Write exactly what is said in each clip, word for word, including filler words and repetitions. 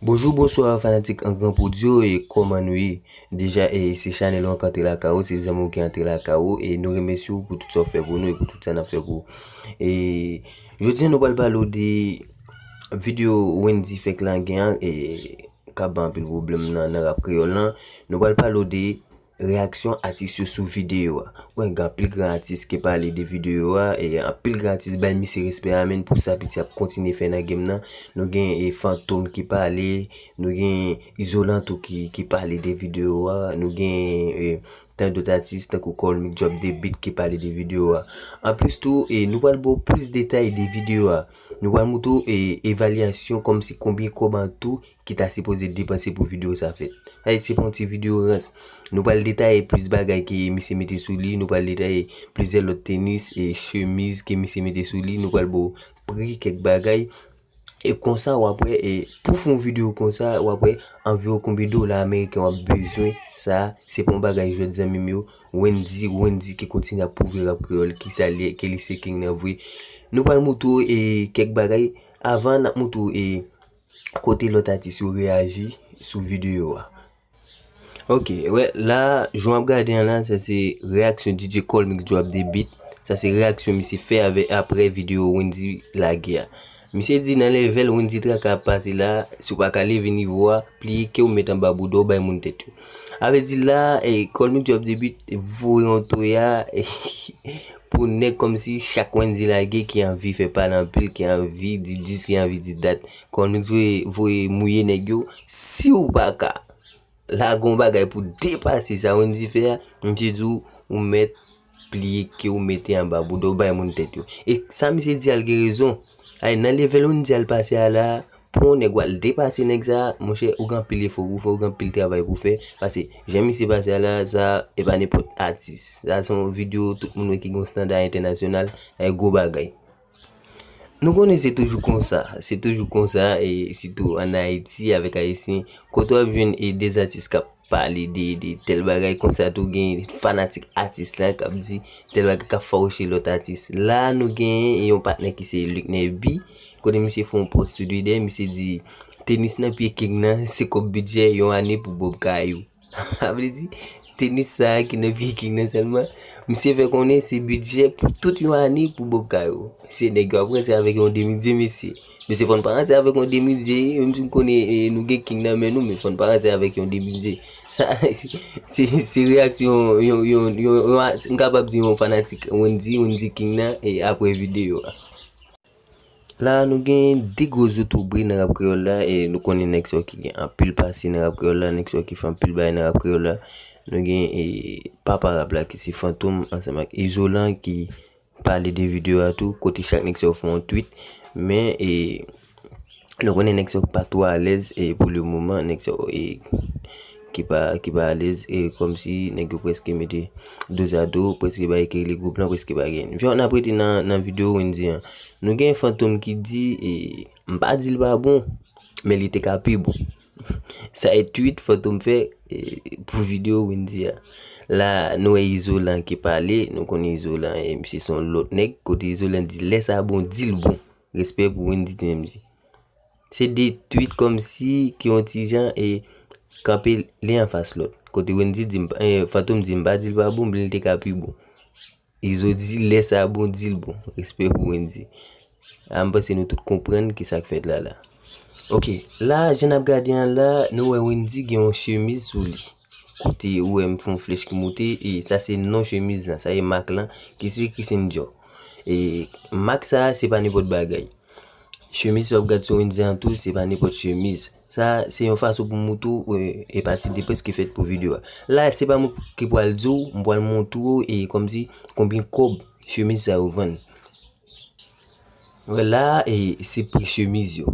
Bonjou, bonswa, fanatik An Gran Pwodui yo, e kòman nou ye? Deja, e se chanèl ou an k antre lakay ou, se zanmi w ki antre lakay ou, e nou remèsye w pou tout sa w fè pou nou e pou tout sa n ap fè pou ou. E jodi a, nou pral pale w de videyo Wendyy fèk lage an, e k ap bay anpil pwoblèm nan, nan rap kreyòl lan. Nou pral pale w de reyaksyon atis yo sou videyo a. Bon, gen anpil gran atis ki pale de videyo a, e anpil gran atis bay misye respè a, menm pou sa piti ap kontinye fè nan game nan. Nou gen, e, Fantom ki pale, nou gen Izolan tou ki, ki pale de videyo a, nou gen, e, tant d'autres atis tankou Colmic Drop the Beat ki pale de videyo a. Anplis tou, e, nou pral ba w plis detay de videyo a. Nou pral montre w, e, evalyasyon kòmsi konbyen kòb an tou ki ta sipoze depanse pou videyo sa fèt. Sa se pa yon ti videyo rans. Nou pral detaye plis bagay ke misye mete sou li, nou pral detaye plizyè lòt tenis e chemiz ke misye mete sou li, nou pral ba w pri kèk bagay. E konsa w ap wè, e pou fè yon videyo konsa, w ap wè anviwon konbyen dola ameriken w ap bezwen. Sa, se pa yon bagay jwèt zanmi m yo. Wendyy, Wendyy ki kontinye ap pwouve rap kreyòl, kisa li ye, ke li se king nan vre. Nou pral montre w, e, kèk bagay. Avan n ap montre w, e, kote lòt atis yo reyaji sou videyo a. Ok, wè, la, jan w ap gade an la, sa se reyaksyon D J Colmic Drop the Beat. Sa se reyaksyon misye fè avè, apre videyo Wendyy lage a. Misye di nan level Wendyy Traka ap pase la, si w pa ka leve nivo a, pliye ke w met anba bouda w bay moun tèt yo. A vle di la, e, Colmic Drop the Beat voye yon toya pou nèg kòmsi chak Wendyy lage ki anvi fè pale anpil, ki anvi di dis, ki anvi di dat. Colmic voye, voye mouye nèg yo. Si w pa ka lage yon bagay pou depase sa Wendyy fè a, misye di w, ou mèt pliye ke w mete anba bouda w bay moun tèt yo. E sa misye di a l gen rezon. Ay, nan level Wendyy al pase a la, pou yon nèg w al depase nèg sa, monchè, ou gen anpil efò pou fè, ou gen anpil travay pou fè. Paske jan misye pase a la, sa, e pa nenpòt atis. Sa se yon videyo tout moun wè ki gen yon standa entènasyonal, e gwo bagay. Nou konnen se toujou konsa, se toujou konsa, e sitou ann Ayiti avèk Ayisyen, kote w ap jwenn e de atis k ap pale de, de tèl bagay konsa tou, gen fanatik atis la k ap di tèl bagay k ap fawouche lòt atis. La, nou gen yon patnè ki se Luc Nèbi, kote misye fè yon post sou Twitter, misye di, tenis nan pye king nan, se kòb bidjè yon ane pou Bob Kayou. Sa vle di, tenis sa a ki nan pye king nan sèlman, misye fè konnen se bidjè pou tout yon ane pou Bob Kayou. Se nèg yo ap ranse avèk yon demi dye, mesye. Mesye, fò n pa ranse avèk yon demi dye, menm si m konnen, e, nou gen king nan men nou, men fò n pa ranse avèk yon demi dye. Sa, se, se, se reyaksyon yon, yon, yon, yon, m kapab di yon fanatik Wendyy, Wendyy king nan, e apre videyo a. La, nou gen de gwo zotobre nan rap kreyòl la, e nou konnen nèg sa yo ki gen anpil pase nan rap kreyòl la, nèg sa yo ki fè anpil bagay nan rap kreyòl la. Nou gen, e, papa rap la ki se Fantom ansanm ak Izolan ki pale de videyo a tou, kote chak nèg sa yo fè yon tweet. Men, e, nou konnen nèg sa yo pa twò alèz, e pou le moman, nèg sa yo, e, ki pa, ki pa alèz, e kòmsi nèg yo prèske mete dozado, prèske bay ke li gwoup lan, prèske pa gen. Jan n ap rete nan, nan videyo Wendyy an. Nou gen Fantom ki di, e, m pa di l pa bon, men li te ka pi bon. Sa e tweet Fantom fè, e, pou videyo Wendyy a. La, nou wè Izolan ki pale, nou konnen Izolan, e, misye se yon lòt nèg, kote Izolan di, lè sa bon, di l bon. Respè pou Wendyy T M G. Se de tweet kòmsi ki yon ti jan e kanpe len anfas lòt. Kote Wendyy di, m pa, e, Fantom di, m pa di l pa bon, men li te ka pi bon. Izo di, lè sa bon, di l bon. Respè pou Wendyy. A, m panse nou tout konprann ki sa k fèt la, la. Ok, la, jan n ap gade an la, nou wè Wendyy gen yon chemiz sou li. Kote ou wè m fè yon flèch ki moute, e sa se non chemiz lan, sa e mak lan, ki se Christian Dior. E mak sa, se pa nenpòt bagay. Chemiz sa w ap gad sou Wendyy an tou, se pa nenpòt chemiz. Sa, se yon fason pou moutre w, e, e pati de près ki fèt pou videyo a. La, se pa mwen ki pral di w, m pral moutre w, e kòmsi, konbyen kòb chemiz sa yo vann. Wè la, e, se pri chemiz yo.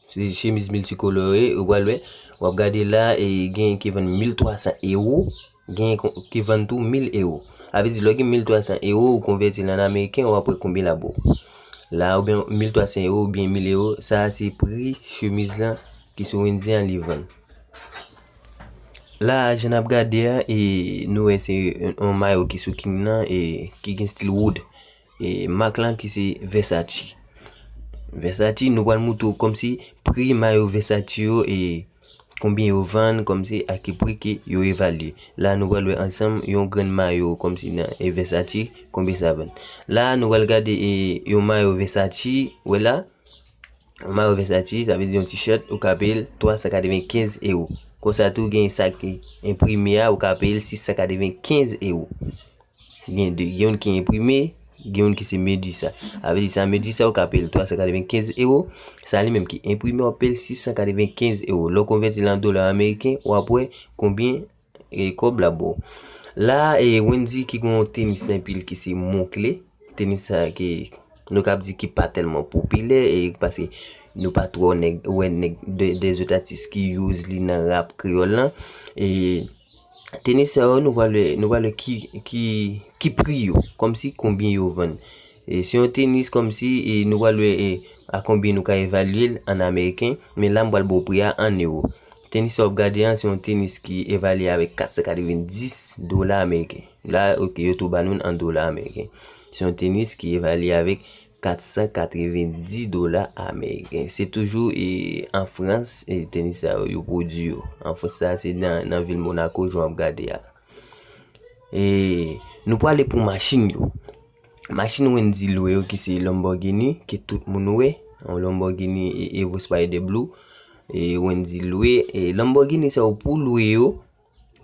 Se chemiz miltikolore, ou pral wè. W ap gade la, e, gen ki vann mil twa san ewo. Gen ki vann tou mil ewo. A vle di, lè w gen mil twa san ewo, ou konvèti l an ameriken, w ap wè konbyen l ap ba w. La, oubyen mil twa san ewo, oubyen mil ewo, sa a se pri chemiz lan ki sou Wendyy an li vann. La, jan n ap gade a, e nou wè se yon mayo ki sou king nan, e ki gen stil wood. E mak lan ki se Versace. Versace, nou pral moutre w kòmsi pri mayo Versace yo e konbyen yo vann kòmsi a ki pri ke yo evalye. La nou pral wè ansanm yon grenn mayo kòmsi nan e Versace, konbyen sa vann. La nou pral gade e yon mayo Versace, wè la. Yon mayo Versace, sa vle di yon t-shirt, ou ka peye l twa san katrevenkenz ewo. Konsa tou gen sa ki enprime a, ou ka peye l sis san katrevenkenz ewo. Gen de, gen youn ki enprime, gen youn ki se Medusa. Sa vle di sa Medusa ou ka peye l twa san katrevenkenz ewo. Sa li menm ki enprime w ap peye l sis san katrevenkenz ewo. Lè w konvèti l an dola ameriken, w ap wè konbyen e kòb la ba w. La e Wendy ki gen yon tenis nan pye l ki se Moncler. Tenis sa ki nou kab di ki pa tèlman popilè e paske nou pa twò nèg wè nèg de, de zòt atis ki use li nan rap kreyòl lan. E tenis sa yo nou pral wè, nou pral wè ki, ki, ki pri yo, kòmsi konbyen yo vann. E se yon tenis kòmsi e nou pral wè e a konbyen nou ka evalye l an ameriken, men la m pral ba w pri a an ewo. Tenis sa w ap gade an se yon tenis ki evalye avèk kat san katrevenndis dola ameriken. La oke, yo tou ba nou l an dola ameriken. Se yon tenis ki evalye avèk kat san katrevenndis dola ameriken. Se toujou e an Frans e tenis sa yo, yo pwodui yo. An Frans sa se nan, nan vil Monaco jan w ap gade a. E nou prale pou machin yo. Machin Wendy lwe yo ki se Lamborghini, ke tout moun wè. Yon Lamborghini e, Evo Spider Blue. E Wendy lwe. E Lamborghini sa yo pou lwe yo,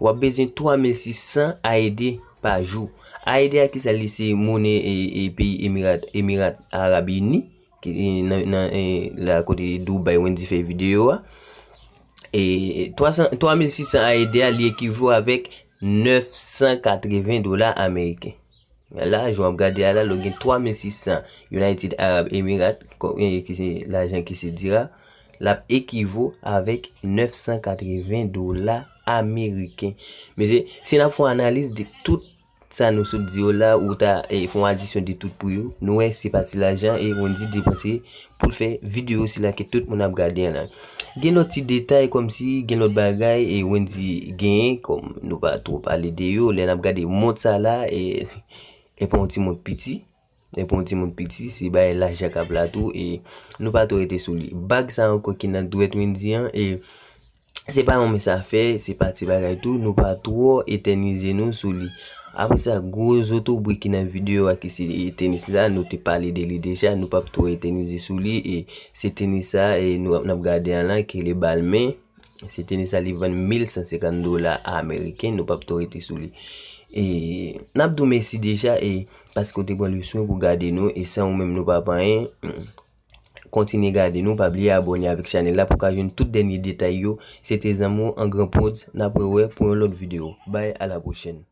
w ap bezwen twa mil sis san A E D pa jou. A E D a ki sa li se monnen e, e peyi Emirat, Emirat Arab Ini, ki e, nan, nan e, la kote Dubai Wendy fè videyo a. E twa san, twa mil sis san A E D a li ekivo avèk nèf san katreven dola ameriken. La, jan w ap gade a la, lè w gen twa mil sis san United Arab Emirates, kò- e, ki se lajan ki se dira, l ap ekivo avèk nèf san katreven dola ameriken. Mesye, si n ap fè yon analiz de tout sa nou sot di yo la, ou ta e, fè yon adisyon de tout pri yo, nou wè se pa ti lajan e Wendy depanse pou l fè videyo sila ke tout moun ap gade an la. Gen lòt ti detay kòmsi, gen lòt bagay e Wendy genyen, kòm nou pa twò pale de yo, lè n ap gade mont sa la, e, e pa yon ti mont piti, e pa yon ti mont piti, se bagay lajan k ap la tou, e nou pa twò rete sou li. Bag sa ankò ki nan dwèt Wendy an, e se pa yon mens afè, se pa ti bagay tou, nou pa twò etènize nou sou li. Apre sa, gwo zotobre ki nan videyo a ki se tenis la, nou te pale de li deja, nou p ap twò etènize sou li, e se tenis sa, e nou, n ap gade an la, ki rele Balmain. Se tenis sa li vann mil san senkant dola ameriken, nou p ap twò rete sou li. E n ap di w mèsi deja, e paske w te pran le swen pou gade nou, e san ou menm nou pa pa anyen. Kontinye gade nou, pa bliye abòne avèk chanèl la pou ka jwenn tout dènye detay yo. Se te zanmi w Angran Prodz, n ap rewè pou yon lòt videyo. Bye, a la pwochèn.